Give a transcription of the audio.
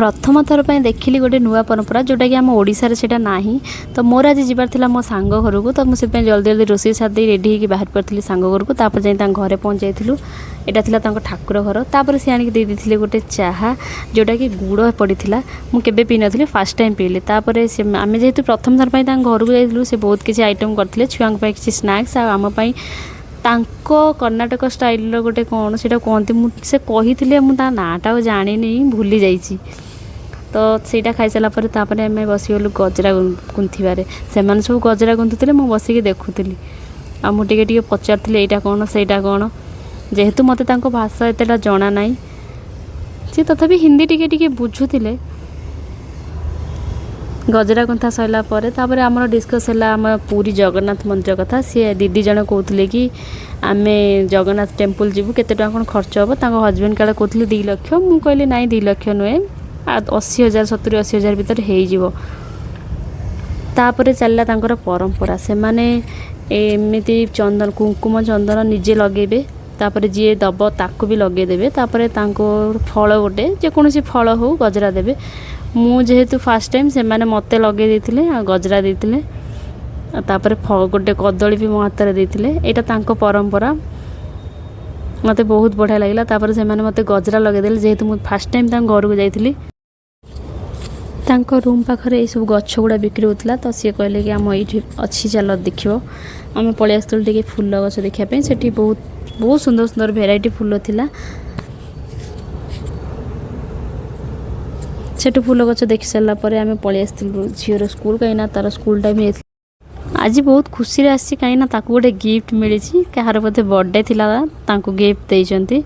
ପ୍ରଥମ ଥର ପାଇଁ ଦେଖିଲି ଗୋଟେ ନୂଆ ପରମ୍ପରା, ଯେଉଁଟାକି ଆମ ଓଡ଼ିଶାରେ ସେଇଟା ନାହିଁ। ତ ମୋର ଆଜି ଯିବାର ଥିଲା ମୋ ସାଙ୍ଗ ଘରକୁ। ତ ମୁଁ ସେଥିପାଇଁ ଜଲ୍ଦି ଜଲ୍ଦି ରୋଷେଇ ସାରି ଦେଇ ରେଡ଼ି ହେଇକି ବାହାରି ପଡ଼ିଥିଲି ସାଙ୍ଗ ଘରକୁ। ତାପରେ ଯାଇ ତାଙ୍କ ଘରେ ପହଞ୍ଚି ଯାଇଥିଲୁ। ଏଇଟା ଥିଲା ତାଙ୍କ ଠାକୁର ଘର। ତାପରେ ସେ ଆଣିକି ଦେଇ ଦେଇଥିଲେ ଗୋଟେ ଚାହା, ଯେଉଁଟାକି ଗୁଡ଼ ପଡ଼ିଥିଲା। ମୁଁ କେବେ ପିଇନଥିଲି, ଫାର୍ଷ୍ଟ ଟାଇମ୍ ପିଇଲି। ତାପରେ ସେ ଆମେ ଯେହେତୁ ପ୍ରଥମ ଥର ପାଇଁ ତାଙ୍କ ଘରକୁ ଯାଇଥିଲୁ, ସେ ବହୁତ କିଛି ଆଇଟମ୍ କରିଥିଲେ। ଛୁଆଙ୍କ ପାଇଁ କିଛି ସ୍ନାକ୍ସ ଆଉ ଆମ ପାଇଁ ତାଙ୍କ କର୍ଣ୍ଣାଟକ ଷ୍ଟାଇଲର ଗୋଟେ କ'ଣ ସେଇଟା କୁହନ୍ତି, ମୁଁ ସେ କହିଥିଲେ, ମୁଁ ତା ନାଁଟା ଆଉ ଜାଣିନି, ଭୁଲି ଯାଇଛି। ତ ସେଇଟା ଖାଇସାରିଲା ପରେ ତାପରେ ଆମେ ବସିଗଲୁ ଗଜରା ଗୁନ୍ଥିବାରେ। ସେମାନେ ସବୁ ଗଜରା ଗୁନ୍ଥୁଥିଲେ, ମୁଁ ବସିକି ଦେଖୁଥିଲି ଆଉ ମୁଁ ଟିକେ ଟିକେ ପଚାରୁଥିଲି, ଏଇଟା କ'ଣ, ସେଇଟା କ'ଣ। ଯେହେତୁ ମୋତେ ତାଙ୍କ ଭାଷା ଏତେଟା ଜଣା ନାହିଁ, ସେ ତଥାପି ହିନ୍ଦୀ ଟିକେ ଟିକେ ବୁଝୁଥିଲେ। ଗଜରା ଗୁନ୍ଥା ସରିଲା ପରେ ତାପରେ ଆମର ଡିସ୍କସ୍ ହେଲା ଆମ ପୁରୀ ଜଗନ୍ନାଥ ମନ୍ଦିର କଥା। ସିଏ ଦିଦି ଜଣେ କହୁଥିଲେ କି ଆମେ ଜଗନ୍ନାଥ ଟେମ୍ପଲ୍ ଯିବୁ, କେତେ ଟଙ୍କା କ'ଣ ଖର୍ଚ୍ଚ ହେବ। ତାଙ୍କ ହଜବେଣ୍ଡ କାଳେ କହୁଥିଲେ 2 ଲକ୍ଷ। ମୁଁ କହିଲି, ନାଇଁ, 2 ଲକ୍ଷ ନୁହେଁ, 80 ହଜାର, 70-80 ହଜାର ଭିତରେ ହେଇଯିବ। ତାପରେ ଚାଲିଲା ତାଙ୍କର ପରମ୍ପରା। ସେମାନେ ଏମିତି ଚନ୍ଦନ, କୁଙ୍କୁମ, ଚନ୍ଦନ ନିଜେ ଲଗେଇବେ, ତାପରେ ଯିଏ ଦେବ ତାକୁ ବି ଲଗେଇଦେବେ। ତାପରେ ତାଙ୍କୁ ଫଳ ଗୋଟେ, ଯେକୌଣସି ଫଳ ହଉ, ଗଜରା ଦେବେ। ମୁଁ ଯେହେତୁ ଫାର୍ଷ୍ଟ ଟାଇମ୍, ସେମାନେ ମୋତେ ଲଗେଇ ଦେଇଥିଲେ ଆଉ ଗଜରା ଦେଇଥିଲେ ଆଉ ତାପରେ ଗୋଟେ କଦଳୀ ବି ମୋ ହାତରେ ଦେଇଥିଲେ। ଏଇଟା ତାଙ୍କ ପରମ୍ପରା, ମୋତେ ବହୁତ ବଢ଼ିଆ ଲାଗିଲା। ତାପରେ ସେମାନେ ମୋତେ ଗଜରା ଲଗେଇଦେଲେ, ଯେହେତୁ ମୁଁ ଫାର୍ଷ୍ଟ ଟାଇମ୍ ତାଙ୍କ ଘରକୁ ଯାଇଥିଲି। ତାଙ୍କ ରୁମ୍ ପାଖରେ ଏଇସବୁ ଗଛ ଗୁଡ଼ା ବିକ୍ରି ହେଉଥିଲା। ତ ସିଏ କହିଲେ କି ଆମ ଏଇଠି ଅଛି, ଚାଲ ଦେଖିବ। ଆମେ ପଳେଇ ଆସିଥିଲୁ ଟିକେ ଫୁଲ ଗଛ ଦେଖିବା ପାଇଁ। ସେଠି ବହୁତ ବହୁତ ସୁନ୍ଦର ସୁନ୍ଦର ଭେରାଇଟି ଫୁଲ ଥିଲା। ସେଠୁ ଫୁଲ ଗଛ ଦେଖି ସାରିଲା ପରେ ଆମେ ପଳେଇ ଆସିଥିଲୁ ଝିଅର ସ୍କୁଲ, କାହିଁକିନା ତା'ର ସ୍କୁଲ ଟାଇମ୍ ହେଇଯାଇଥିଲା। ଆଜି ବହୁତ ଖୁସିରେ ଆସିଛି, କାହିଁକିନା ତାକୁ ଗୋଟେ ଗିଫ୍ଟ ମିଳିଛି। କାହାର ବୋଧେ ବର୍ଥଡ଼େ ଥିଲା, ତାଙ୍କୁ ଗିଫ୍ଟ ଦେଇଛନ୍ତି।